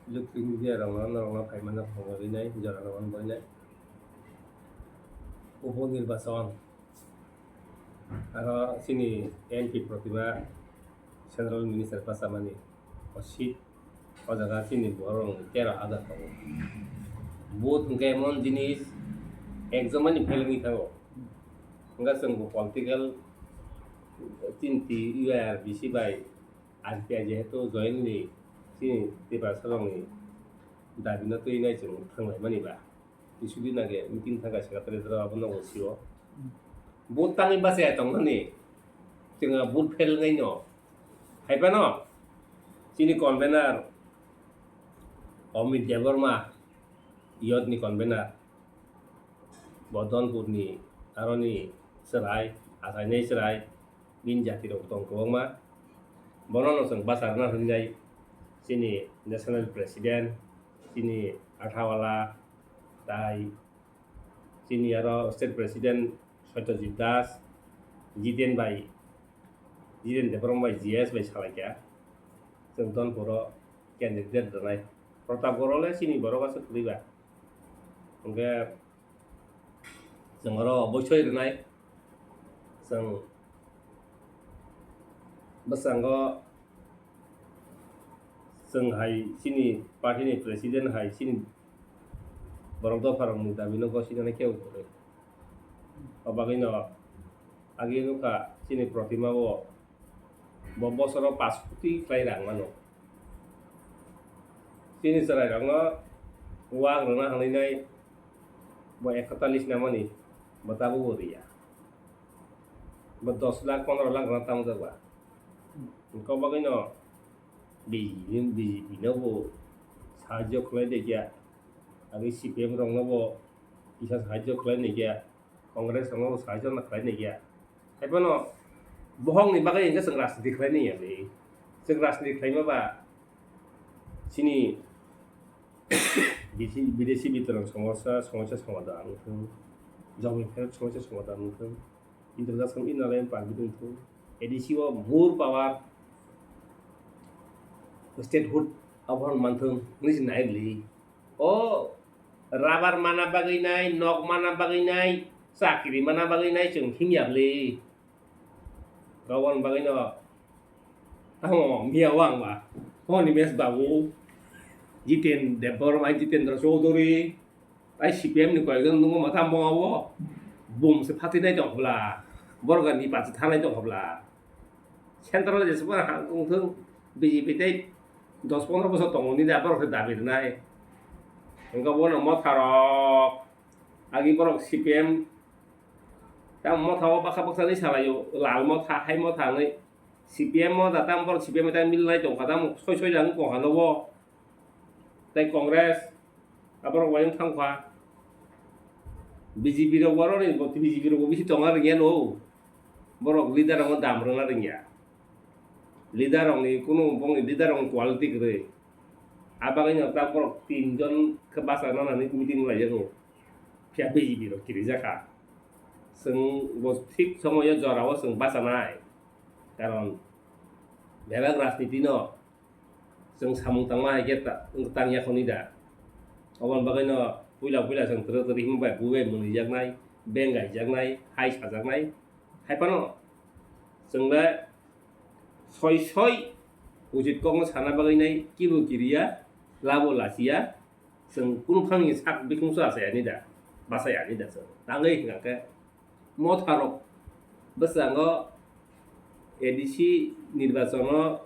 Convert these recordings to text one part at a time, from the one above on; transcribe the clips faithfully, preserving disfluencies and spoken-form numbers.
Electronic media rokno norokno phaimano phunugwi nai, jora rokno bai nai. Upo nirbachon. Aro chini M P Protima Central Minister bachamani o seat, o jaga chini borok tero hajar tongo. Vote hwnkhe emon jinis ekjon mani phelengwi thango. Hwnkhe chwngbo political chini T U R B C bai R T I jehetu jointly chini Tiprasa rokni dabino twi nai chwng thanglaimani ba. Isudi nage meeting thangkha secretary rok abono bo sio. Vote tangwi bachaya tongmani chwng vote fail wngwi no. Haiphano chini convener Amit Debbarma, youth ni convener, bo Donpurni aroni chwrai, achainai chwrai, bini jatirok tong kwbangma. Bono no chwng bacharna hwnjai, chini national president, chini Athawala, tai chini aro state president Satyajit Das, Jiten bai, Jiten Debbarma bai G S bai salaikha. Chwng Donpuro candidate rwnai. Pratapgarh le chini borok aswk kwrwi ba. Hwnkhe chwng oro obosoi rwnai. Chwng bwskango chwng hai chini party ni president hai chini borok dopha rokni dabi no gosina nai khe. O bagwi no agi nukha chini Protima o. Bo bosoro pash koti khlai rang mano. Chini chwrairokno wak rwna hwnwi nai bo ekatalis namani bo tabukbo riya. Bo dos lakh pondro lakh rwna tamjak ba. Kok bagwino B J P, B J P no bo sahajyo khlai de kya. Agi C P M rokno bo kisa sahajyo khlai de kya. Congress rokno bo sahajyo na khlai de kya. Haiphano bohokni bagwi hwnkhe chwng rajniti khlai naiya bai. Chwng rajniti khlaima ba chini bisi-, bidesi bitoron somosya, somosya somadhan wngthung, job ni somosya somadhan wngthung, introduction in line permit wngthung, A D C o more power, statehood abono manthung hwnwi se nai bwlwi. O rubber mana bagwi nai, nok mana bagwi nai, chakri mana bagwi nai chwng himya bwlwi. Gabon bagwi no tamo miya wang ba. Honi mes babu Jiten Debbarma, Jitendra Chaudhary, tai C P M ni koyekjon nungo mata mo abo. Bum se phatinai tong hobla. Borga ni pachi thanai tong hobla. Central je sabo ha tongthung, B J P tei dos pondro bosor tongo ni da borok se dabi rwnai. Hwnkhe bono motharok agi borok C P M tamo motha o baksa baksa ni salai o, lal motha, hai motha hwnwi C P M motha tamo borok C P M tamo milnai tongkha tamo soi soi jang tongkha nobo. Tei Congress aborok bai wng thangkha. B J P rok borok ni, B J P rok bo bisi tongna rwngya no. Borok leader rokno dam rwna rwngya. Leader rokni kunu bongni leader rokni quality kwrwi. A bagwino ta borok tin jon khe bachana nani meeting laijago. Phiya B J P rok kirijakha. Chwng bo thik somoyo jorao chwng bachanai. Karon bebak rajniti no chwng samung tangma hai khe ta-, tangya khoni da. Oboni bagwino puila puila chwng twrwk twrwk himwi bai bui bai mwnwi jaknai, beng gaijaknai, hai sajaknai. Hai phano chwng le soi soi ujit kokno sana bagwi nai kibo kiriya, labo lachiya, chwng kunu phangni sak bikhungso achai ani da, bachai ani da chwng. Tangwi hwnkha khe motharok bwskango A D C nirbachano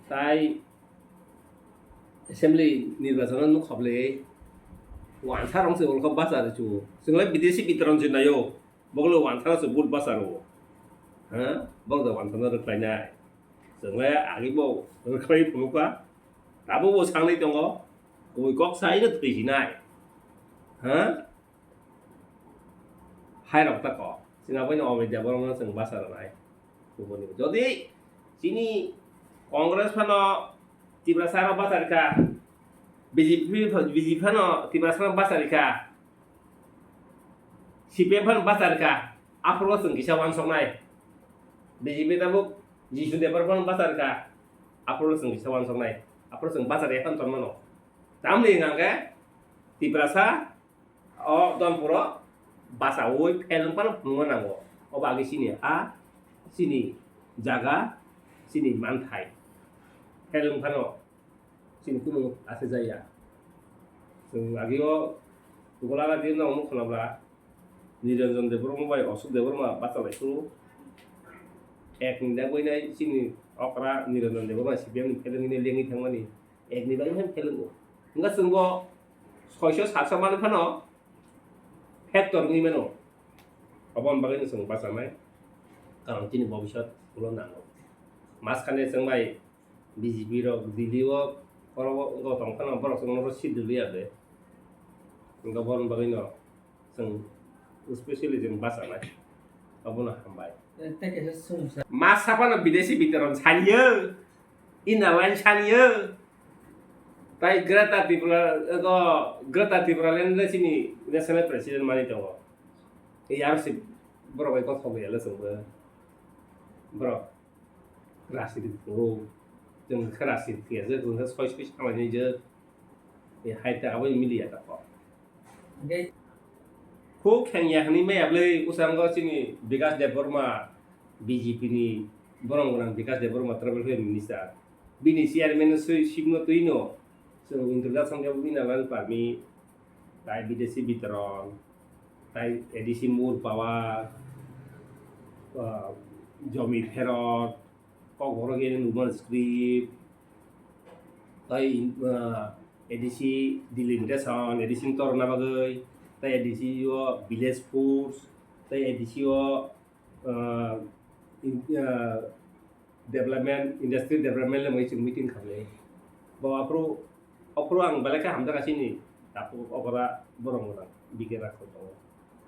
tai assembly nirbachano nukha bwlwi wansa rok se ulkha bachar chu. Chwng le bidesi bitoron se naio. Bokle wansa se vote bachar o. Ha? Bok da wansa no rwkhlainai. Chwng le agi bo rwkhlai phunukha. Tabuk bo sangnai tongo. Kubui kok sai no thwi sinai. Ha? Hai rok ta kok. Chwng aboino Amit Debbarma no chwng bachar nai. Kubuni. Jodi chini Congress phano Tiprasa rok bachar kha. B J P pha-, B J P phano Tiprasa rok bachar kha. C P M phano bachar kha. Aphuru chwng kisa wansoknai. B J P tabuk Jisu Debbarma phano bachar kha. Aphuru chwng kisa wansoknai. Aphuru chwng bachari ya phano tongmano. Tamni hwnkha khe Tiprasa o Donpuro bachaui phelwng phano phunukna nango. Obo agi chini ha, chini jaga, chini manthai. Phelwng phano chini kumung ase jaya. Chwng agio Gulala di no mung khwnabla Niranjan Debbarma bai Ashok Debbarma bachalai phuru ek ni dagwi nai chini okra Niranjan Debbarma C P M ni phelwng ni lengwi thangmani ek ni bagwi hai phelwngo. Wngkha chwng bo soiso satso mani phano factor wngwi mano. Aboni bagwino chwng bachanai, karon chini bobisot ulo nango. Maskane chwng bai B J P rok Delhi o oro o wngkha tong phano borok chwng no seat rwliya de. Wngkha boroni bagwino chwng specially chwng bachanai. Abono hambai. Tei kaisa sumsa. Masa phano bidesi bitoron saniyo. Inner line saniyo. Tai Greater Tripura, ego Greater Tripura Land le chini national president mani tongo. Ei aro se borok bai kothok ya le chwngbo. Borok rajniti tongo. Chwng khe rajniti ya je chwng khe soi soi samai ni je. Ei hai ta abo media ta kok. Huk khengya hwnwi maya bwlwi bwskango chini Bikash Debbarma, B J P ni borok gwnang Bikash Debbarma, Tribal Welfare Minister. Bini chairman swi sibno twino chwng introduction khe bini nang permit, tai bidesi bitoron, tai A D C Moor Power, ah, Jomi Pherot, Kokborok Union Women Script, tai, ah, A D C delimitation, A D C ni torna bagwi, tai A D C o village force, tai A D C o, ah, in-, ah, development, industry development le mai chwng meeting khamle. Bo aphuru, aphuru ang belai khe hamjak asini, takhuk okora borok mwnang, B K Rakhor tongo.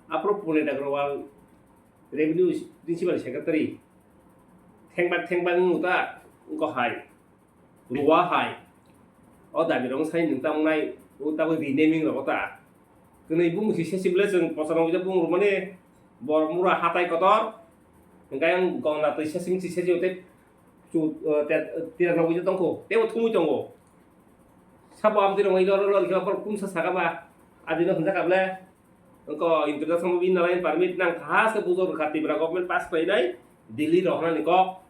Aphuru Pune Agrawal, Revenue Principal Secretary, thengbak thengbak wngkha ta, wngkha hai. Rua hai. O dabi rok sai nwng ta wngnai, o tabuk renaming rok ta. Kwnwi bung si sesi ble chwng pochorong ujak bung rwmani bor mura hatai kotor. Hwnkhe ang gongna twi sesi si sesi tei chu, eh, te-, tira rok ujak tongkho. Tei bo thumwi tongo. Sabo amtwi rok ilo ilo ilo ilo kumsa saka ba. Adino hwnjak able. Wngkha introduction of inner line permit nang kha se bujor rwkha Tripura government pass khlainai Delhi rohornani kok.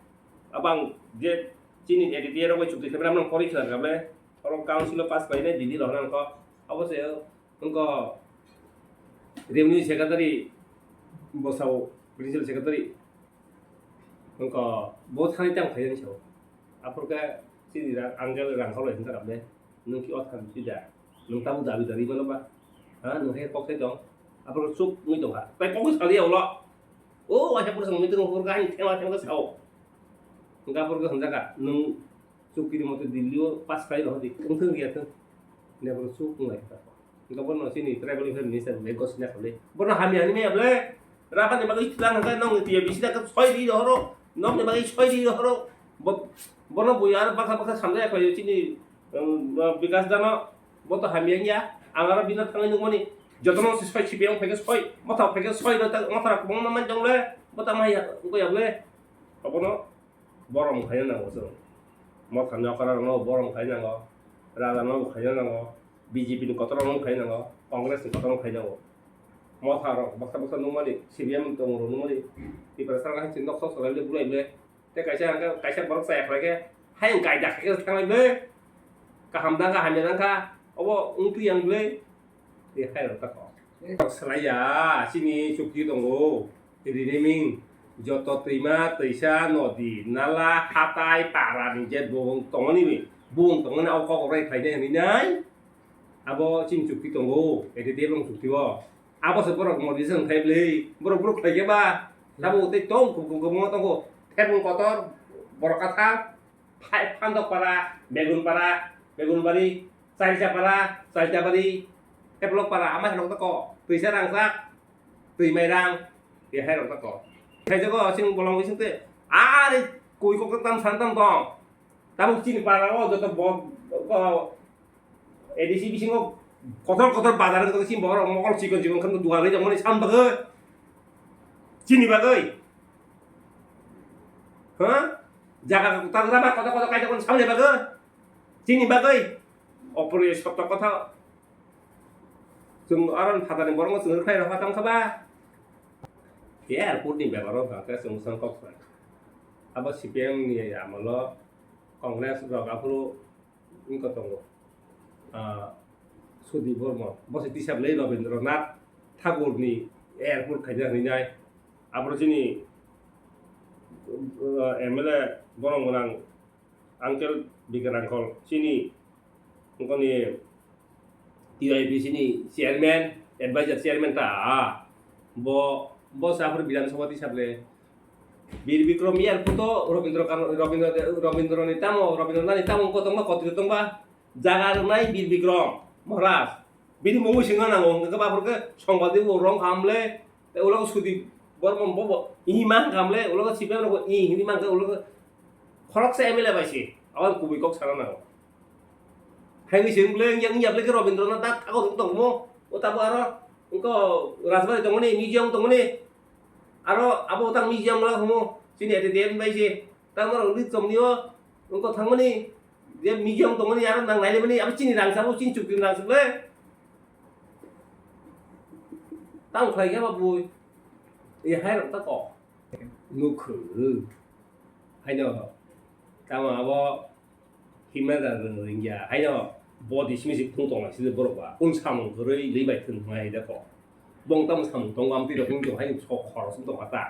Abang je chini A D P A rok bai chukti khe bram nang pori khwlai rwkha ble. Oro council o pass khlainai Delhi rohornani kok. Abo se wngkha revenue secretary bosao principal secretary. Wngkha bo thani tang phai ang sao. Aphuru khe chini rang, ang jale rang khaulai hwnka rok le. Nwng ki o thani sui da. Nwng tabuk dabi dari mano ba? Ha, nwng he kok sai tong. Aphuru chuk wngwi tongkha. Tai kok wngwi saliya ulo. O, waisa pura song meeting hor ka, ani thema thema sao. Wngkha aphuru khe hwnjaka. Nwng chuk kiri mote Delhi o pass khai rohdi. Wngthang riya thang. Hwnwi aphuru chuk wnglai kha. Hwnkhe bono chini tribal welfare minister bai gosina khawi. Bono hamya hinwi maya ble. Raphani bagwi tlang hwnkhe nokni T A B C da khe soi ri rohoro. Nokni bagwi soi ri rohoro. Bo-, bono bui aro bakha bakha samjak khlaio chini, um, Bikash dano. Bo to hamya wngya. Ang aro bino thangwi nukmani. Jotono si soi C P M phaikhe soi. Motha phaikhe soi rw ta motha rok kwbangma man tong le. Bo tamo hamya wngkha ya ble. Abono. Borom khaina nango chwng. Motha nokra rokno borom khaina nango. Raja no khaina nango. B J P ni kotor rokno khaina nango. Congress ni kotor rokno khaina nango. Motha rok baksa baksa nukmani, C P M tongmung rok nukmani. Tiprasa rok hai chwng nok sok sok lai le bulai le. Tei kaisa hwnkhe kaisa borok chaya khlai khe, hai wng kaida khai khe thanglai le. Kaham dangkha, hamya dangkha. Obo wng twi yang le. Tei hai rok ta kok. Rok swlaiya, chini chukti tongo. Renaming, joto twima, twisa, nodi, nala, hatai, para ni je bung tongmani, bung tongmani o kok rok rai khlainai hinwi nai. Abo chini chukti tongo, A D T F ni chukti o. Abo se borok modi se wng thai bwlwi, borok borok khlai khe ba. Abo tei tong, kuk, kuk, kuk, tongo. Thebung kotor, borok kathar. Phai-, Phandok para, Begun para, Begun bari, Chailcha para, Chailcha bari, Teplok para, amai rok tako, twisa rangchak, twi mai rang, tei hai rok tako. Kaijago chwng bolong bising tei, ari kui kok tam san tam tong. Tabuk chini para o joto bo, bo, A D C bisingo kotor kotor bazar wngkha, chini borok mokol chikon chikon khe dugan ri tongmani sam bagwi. Chini bagwi. Ha? Jaga tagra ba kotor kotor kaisa kono samni bagwi. Chini bagwi opriyo sotto kotha chwng aro phatani borokno chwng rwkhlai rwkha tongkha ba? Airport ni beparo hwnkha khe chwng bwsang kok sanai. Abo C P M ni amolo Congress rok aphuru wngkha tongo. Ah, Sudip Bormon, bo se tisap le Rabindranath Thakur ni airport khaina hinwi nai. Aboro chini, ah, M L A borok gwnang Uncle Bikran Angkol, chini, wngkoni T Y P C ni chairman, advisor chairman ta, ah, bo, bo se aphuru Bidhan Sabha tisap le. Bir Bikram yar photo Rabindra Kan-, Rabindra, Rabindra ni tamo, Rabindranath ni tamo wngkha tongma, kotri tongma, jaga rwnai Bir Bikram Maharaj. Bini mungwi swngna nango, hwnkhe khe baphur khe Songbaldi bo rong khamle, tei ulo Sudip Bormon bo bo, ih man khamle, ulo C P M rok ih hini man khe ulo khoroksa M L A bai se, abo kubui kok sana nango. Hai ni seng ble, yang yable khe Rabindranath dak thago tongmo, o tabo aro, wngkha Rajbari tongmani, museum tongmani, aro abo tang museum wngkha hwnmo, chini ete den bai se, tamo rok ni chomni o, wngkha thangmani, je museum tongmani, aro nang naile mani, abo chini rang sabo, chini chukri rang sable. Tamo khlai khe abo bui, e hai rok ta kok. Nukhu. Haino, tamo abo himna da rwng rwngya. Haino, body simi si phung tongma si borok ba. Kung samung kwrwi li bai thwng thwng hai da kok. Bong tamo samung tongo, amtwi rok wng tong hai sok khorok wng tong kha ta.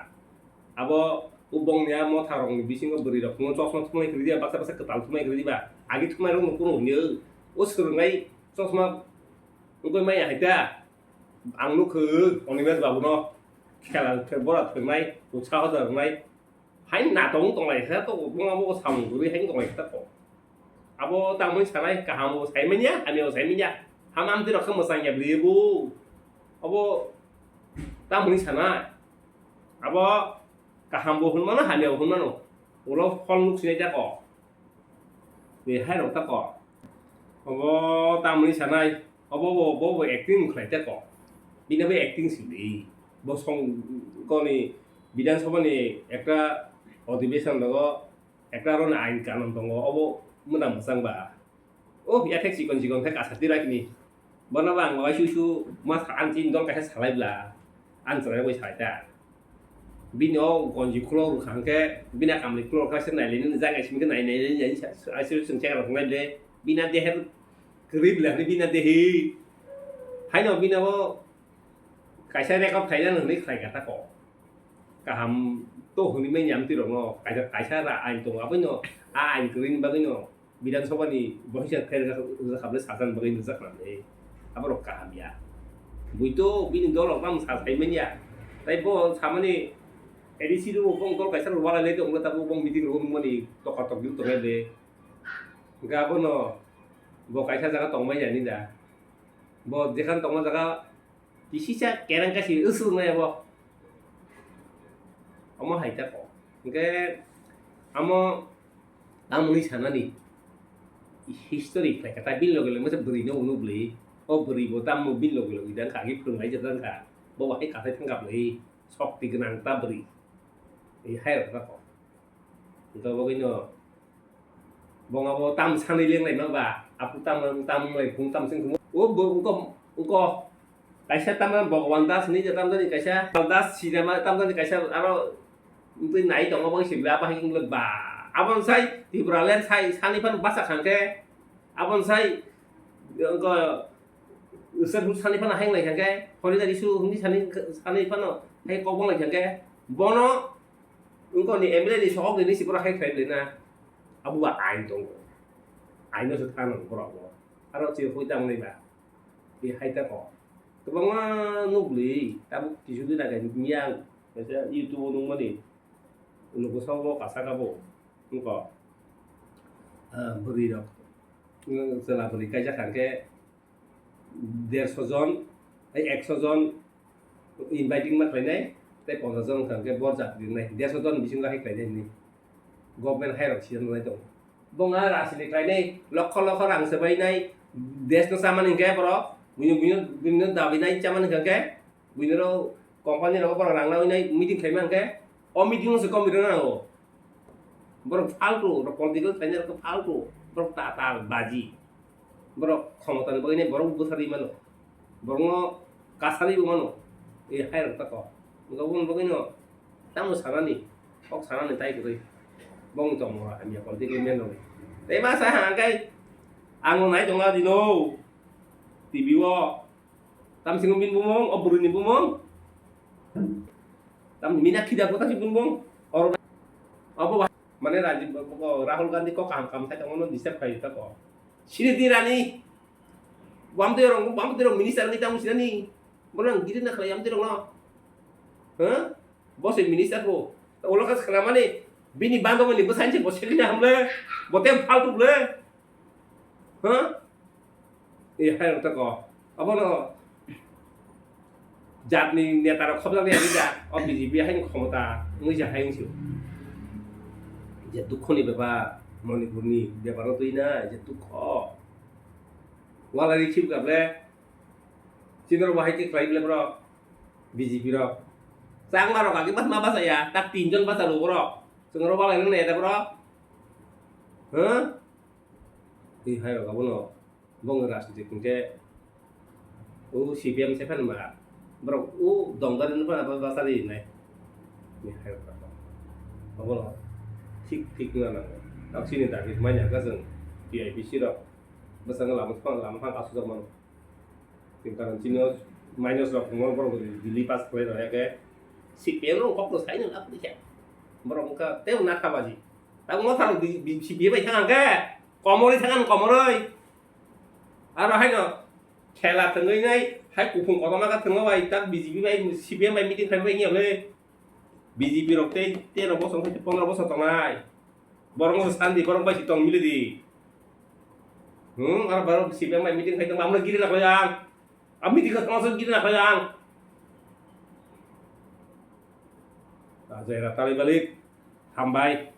Abo o bong ni a motha rok ni bisingo bwrwi rok phungo chosma thumai kwrwi diba, baksa baksa kwtal thumai kwrwi diba. Agi thumai rok no kunu hwnwi o swrwngnai chosma wngwi maya hai ta. Ang nukho Onimesh babu no khela khe bora thwngnai, utsaho da rwnai. Hai natok wng tonglai kha to, bung abo samung kwrwi hai wng tonglai kha to. Abo tamoni sanai kaham bo sai manya, hamya bo sai manya. Ham amtwi rok khe mwchang ya bwrwi bo. Abo tamoni sanai. Abo kaham bo hwn mano, hamya bo hwn mano. Ulo phol nuk sinai jako. Ni hai rok tako. Obo tamoni sanai. Obo bo, bo, bo acting khlai tako. Bini bo acting sidi. Bo song koni Bidhan Sabha ni ekta odhibeshon logo ekta roni ain kanun tongo. Obo mwnang mwchang ba. Oh, yathek chikon chikon khe kasa tirakni. Bono bo ang waisuisu ma sa-, ang chini dol kaisa salai bla. Ang chwrai bai salai ta. Bini o gonji khulok rwkha hwnkhe, bini kamli khulok kaisa nailaini jaga simi khe nai nai nai sa-, sa-, aswk chwng chekra wngnai le. Bini deher kwrwi bla hwnwi bini dehi. Haino bini o kaisa record khaina hwnwi khlai kha tako. Kaham to hwnwi manya amtwi rokno kaisa, kaisa ra ain tongo aboino a ain kwrwini bagwino. Bidhan Sabha ni bohisa khe rwjak, rwjak kha bwle sajani bagwi rwjak kha bwle. Aborok kaham ya. Buito bini dol rok tamo sa sai manya. Tai bo samani A D C rw bong dol kaisa rw walai lai tong tabo bong meeting rw mani tokar tok dil tongnai bwle. Hwnkhe abono bo kaisa jaga tong manya ni da. Bo jekhan tongma jaga Kisisa kerang kasi usuk nai abo. Omo hai ta ko. Hingke amo tamoni sanani history khlai kha ta bini loge loge masa bwrwi no unu bwlwi. O bwrwi bo tamo bini loge loge jang kha agi phwrwng lai jang kha. Bo bahai kathai thang kha bwlwi. Sokti gwnang ta bwrwi. Ei hai rok ta ko. Hingke bo khe no. Bong abo tam sanwi lenglaima ba, aphuru tam, tam lai phung tam sing thung. O bo wngko, wngko. Kaisa tam Bhagwan Das ni je tam jani kaisa, Das sinama tam jani kaisa aro twi nai tongo bang sibla apa hing le ba. Abon sai Tipraland sai sani phan basa khangke. Abon sai wngko usar hu sani phano hai lai khangke. Hori dari su huni sani, sani phano hai kok bang lai khangke. Bono Wngkoni M L A ni sokok ni si borok hai khlai bwlai na. Abo ba ain tongo. Aino se thang nang borok bo. Aro se hoi tang nai ba. Ni hai ta ko. Kwbangma nuk bwlwi tabuk kisu dina khe miyang. Kaisa YouTube o nukmani. Nugo sabo kasa kabo. Wngko. Ah, bwrwi rok. Chwla bwrwi kaijak kha khe. Derso jon, ei ekso jon inviting ma khlainai, tei ponchas jon wngkha hwnkhe bor jat rinai, derso jon bisingo hai khlainai hinwi government hai rok sijak nai tongo. Bo wngkha rajniti khlainai, lokho lokho rang swbainai, desh no chamani hwnkhe borok, buino, buino, buino dabinai chamani hwnkhe, buino rok company rogo borok rang naui nai meeting khlaima hwnkhe, o meeting o se committee rok nango. Borok faltu, borok political khlainai rok faltu. Borok tatal baji. Borok khomotani bagwi borok bwtharwi mano. Borokno kasarwi bo mano. E hai rok tako. Wngkha boni bagwino tamo sanani, kok sanani tai kwrwi. Bongni tongmung hamya political man rokni. Tei masa hangkhe ang nai tongla dino T V o. Tamsini bini bumung, o bwrwini bumung. Tamni mina khida kota si bumung. Oro abo ba-, mane Rajiv, o Rahul Gandhi kok kaham kaham sai tongmano disturb khai ta ko. Sini di rani. Wam de rong, wam de rong minister ni tamu sinani. Bono ang giri na khlai am de rong no. Huh? Bo se minister bo. Olo ka khlamani bini bando bini bwsai se bo sekina hamle. Bo te faltu ble. Huh? E hai rok tako. Abono jatni neta rok khobjaknai ani da. O B J P hai khomota wngwi se hai wngsi. Je dukho ni bepar, Manipur ni bepar no twi na, je dukho. Wala ri khib gable. Chini rok bahai khe khlai bole borok B J P rok. Changma rok agi ma bachaya, tak tin jon bacha rw borok. Chwng rok wala ri neta borok. Huh? Twi hai rok abono bong rajniti hwnkhe o C P M se phan ba borok o dongdari no phan ba bachari nai. Ni hai rok abono thik thik na nango. Tak sini dabi manya ka jeng T I P C rok bwskango lama phang lama phang asujak mano. Tei karon chini o minus rok thwngmano borok Delhi pass khlai rwya khe C P M rok kok no sai nang apri khe. Borok wngkha tei nakha baji. Tabuk motha rok C P M bai thang khe komorwi thang komorwi. Aro haino khela thwngwi nai hai kuphung kotorma khe thwngma bai tak B J P bai C P M bai meeting khai bai wngya le. B J P rok tei tero bosor tei pondro bosor tongnai. Borok no sandi, borok bai si tong mili di. Hmm, aro borok C P M bai meeting khai tong, amno giri na khlai ang. Am meeting khai tong, giri na khlai ang. Ajai ra tali balik. Hambai.